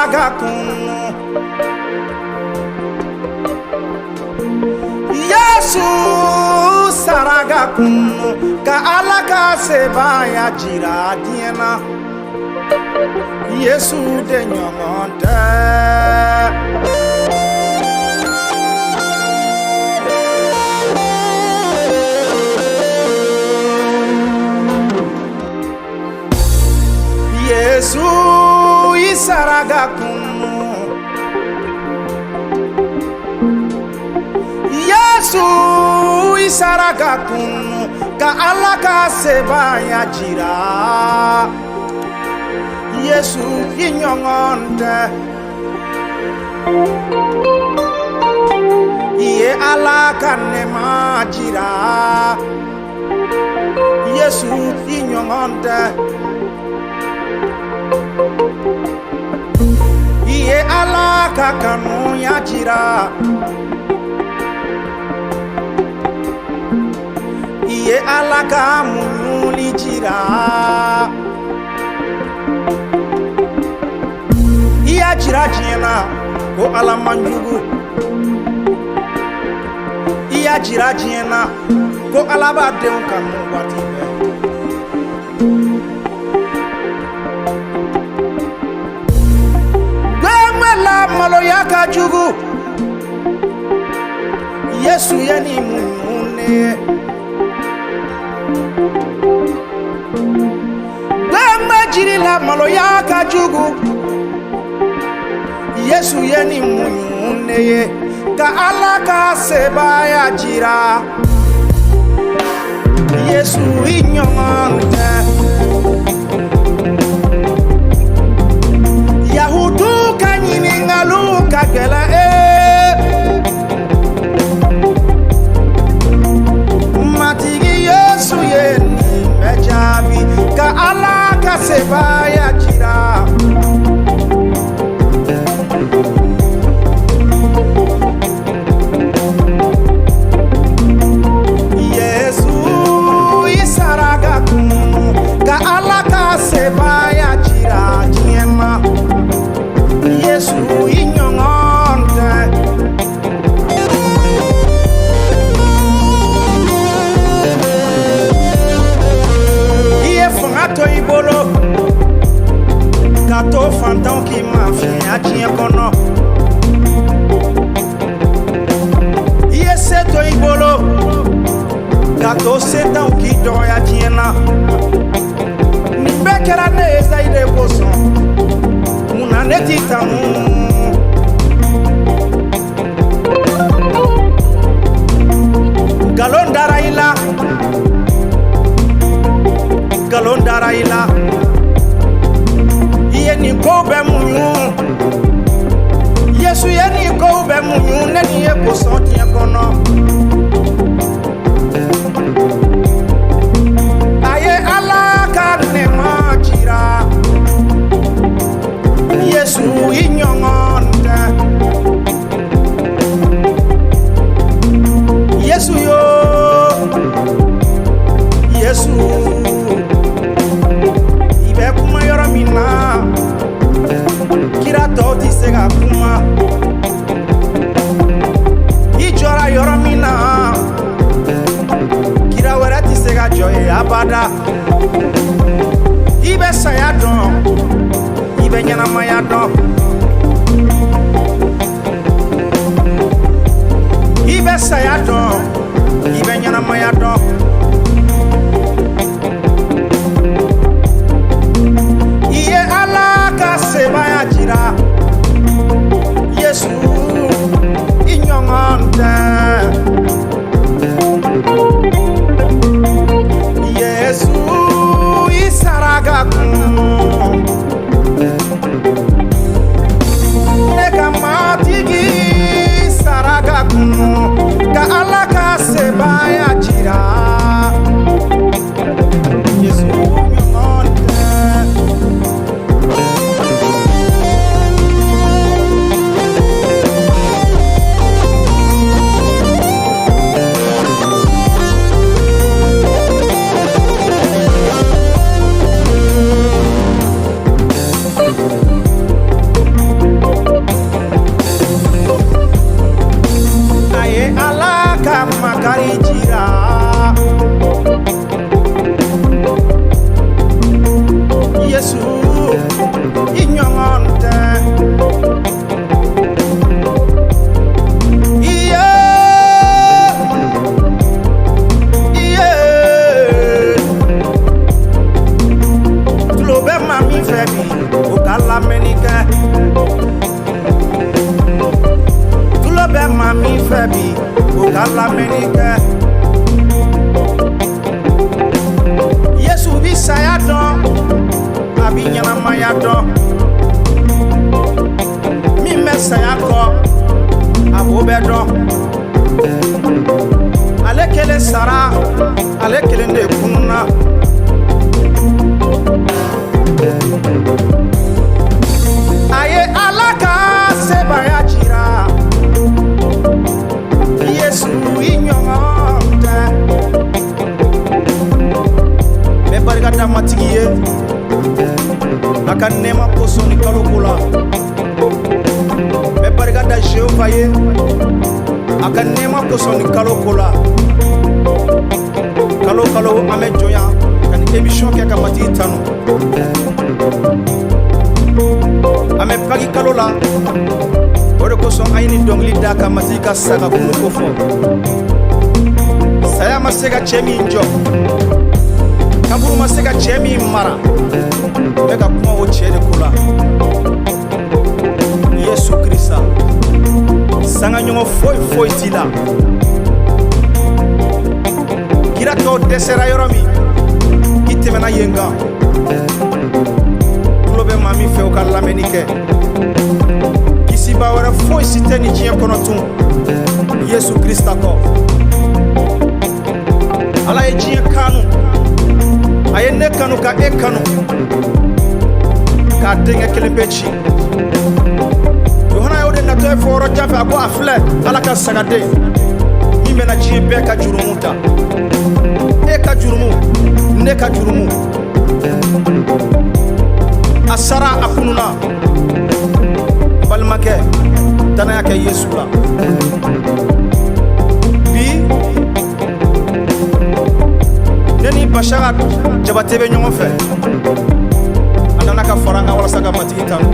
saraka kunu. Yesu saraka kunu ka Ala ka sebaaya jira diɲɛ na. Yesu de ɲɔgɔn tɛ. Yesu i saraka kunu. Yesu i saraka kunu ka Ala ka sebaaya jira. Yesu i ɲɔgɔn tɛ. I ye Ala ka nɛɛma jira. Yesu i ɲɔgɔn tɛ. I ye Ala ka kanuya jira. I ye Ala ka muɲuli jira. I y'a jira diɲɛ na ko Ala man jugu. I y'a jira diɲɛ na ko Ala b'a denw kanu waati bɛɛ. Gbɛngbɛn la maloya ka jugu. Yesu ye nin muɲu ne ye. Gbɛngbɛn jiri la maloya ka jugu. Yesu ye nin muɲu ne ye ka Ala ka sebaaya jira. Yesu i ɲɔgɔn tɛ. Yahutu ka ɲininkaliw ka gɛlɛn ee. Matigi Yesu ye nin bɛɛ jaabi ka Ala ka sebaaya jira. Yesu i saraka kunu ka Ala ka sebaaya jira diɲɛ na. Yesu i ɲɔgɔn tɛ. I ye fanga to i bolo ka to fantanw k'i mafiɲɛya diɲɛ kɔnɔ. I ye se to i bolo ka to setanw k'i dɔgɔya diɲɛ na. Nin bɛɛ kɛra ne Ezayi de kosɔn. Mun na ne t'i tanu? Nkalon dara i la, nkalon dara i la. I ye nin kow bɛɛ muɲu. Yesu ye nin kow bɛɛ muɲu ne ni ye kosɔn diɲɛ kɔnɔ. A ye Ala ka nɛɛma jira. Yesu i ɲɔgɔn tɛ. Yesu yo, Yesu i bɛ kuma yɔrɔ min na, kira tɔw tɛ se ka kuma. I jɔra yɔrɔ min na, kira wɛrɛ tɛ se ka jɔ yen abada. I bɛ saya dɔn, i bɛ ɲɛnamaya dɔn. I bɛ saya dɔn, i bɛ ɲɛnamaya dɔn. I ye Ala ka sebaaya jira. Yesu i ɲɔgɔn tɛ. Yesu i saraka kunu. Ne ka Matigi saraka kunu ka Ala ka sebaaya jira. dɔn. Min bɛ saya kɔ, a b'o bɛɛ dɔn. Ale kelen sara, ale kelen de kununna. A ye Ala ka sebaaya jira. Yesu i ɲɔgɔn tɛ. N bɛ barika da Matigi ye a ka nɛɛma kosɔn ni kalo ko la. N bɛ barika da Jehova ye a ka nɛɛma kosɔn ni kalo ko la. Kalo kalo an bɛ jɔ yan ka nin émission kɛ ka Matigi tanu. An bɛ Paki kalo la, o de kosɔn an ye nin dɔnkili da ka Matigi ka saga kunu ko fɔ. Saya ma se ka cɛ min jɔ, kaburu ma se ka cɛ min mara, n bɛ ka kuma o cɛ de ko la. Yesu Krista, sanga ɲɔgɔn foyi foyi t'i la. Kira tɔw dɛsɛra yɔrɔ min, i tɛmɛna yen kan. Tulo bɛ maa min fɛ, o ka lamɛnni kɛ. Kisiba wɛrɛ foyi si tɛ nin diɲɛ kɔnɔ tun Yesu Krista kɔ. Ala ye diɲɛ kanu, a ye ne kanu ka e kanu, k'a denkɛ kelen pe ci. Yohana y'o de natɔ ye fɔ yɔrɔ jan fɛ, a ko a filɛ, Ala ka sagaden min bɛna diɲɛ bɛɛ ka jurumu ta. E ka jurumu, ne ka jurumu. A sara, a kununa. N balimakɛ, danaya kɛ Yesu la. Bi ne ni Bashara Jabate bɛ ɲɔgɔn fɛ. A nana ka fara an kan walasa ka Matigi tanu.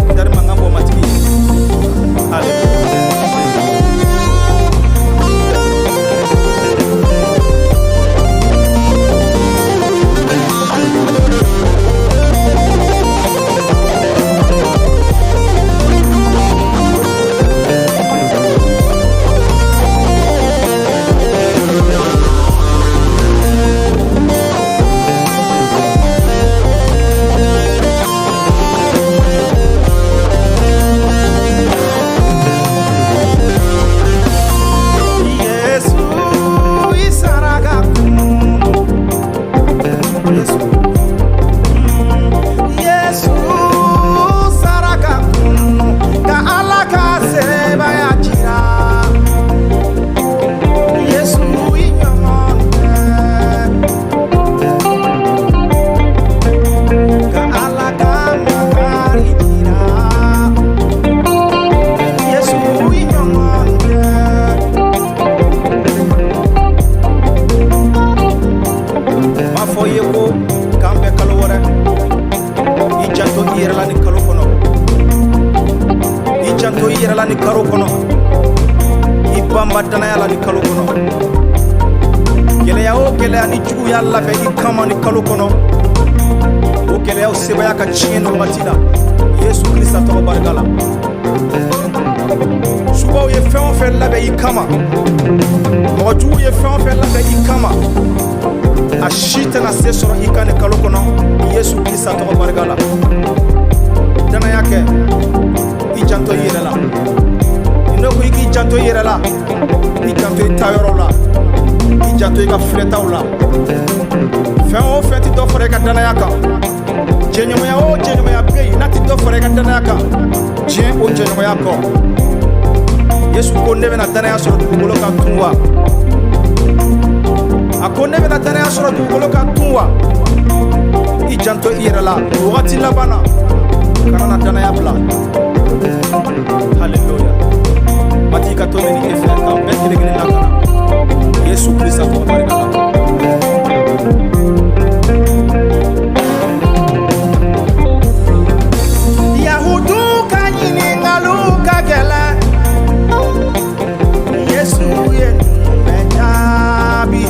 Gitari mankan bɔ Matigi ye. Haleluya. Yesu i sara ka kunu. Yesu, Yesu sara ka kunu ka Ala ka sebaaya jira. Yesu i ɲɔgɔn tɛ. Ka Ala ka makari jira. Yesu i ɲɔgɔn tɛ. N b'a fɔ i ye ko k'an bɛn kalo wɛrɛ. I janto i yɛrɛ la nin kalo kɔnɔ. I janto i yɛrɛ la nin kalo kɔnɔ. I banba danaya la nin kalo kɔnɔ. Gɛlɛya o gɛlɛya ni jugu y'a labɛn i kama nin kalo kɔnɔ, o gɛlɛyaw sebaaya ka tiɲɛ nin wagati la Yesu Krista tɔgɔ barika la. Subaw ye fɛn o fɛn labɛn i kama, mɔgɔ jugu ye fɛn o fɛn labɛn i kama, a si tɛna se sɔrɔ i kan nin kalo kɔnɔ Yesu Krista tɔgɔ barika la. Danaya kɛ, i janto i yɛrɛ la. Ni ne ko i k'i janto i yɛrɛ la, i janto i taayɔrɔ la, i janto i ka filɛtaw la. Fɛn o fɛn tɛ dɔ fara i ka danaya kan, jɛɲɔgɔnya o jɛɲɔgɔnya bɛ yen n'a tɛ dɔ fara i ka danaya kan, diɲɛ o jɛɲɔgɔnya kɔ. Yesu ko ne bɛna danaya sɔrɔ dugukolo kan tun wa? A ko ne bɛna danaya sɔrɔ dugukolo kan tun wa? I janto i yɛrɛ la wagati laban na, kana na danaya bila. Haleluya. Matigi ka to ne ni e fɛ k'an bɛɛ kelen kelen lakana Yesu Krista tɔgɔ barika la. Yahudu ka ɲininkaliw ka gɛlɛn. Yesu ye ninnu bɛɛ jaabi.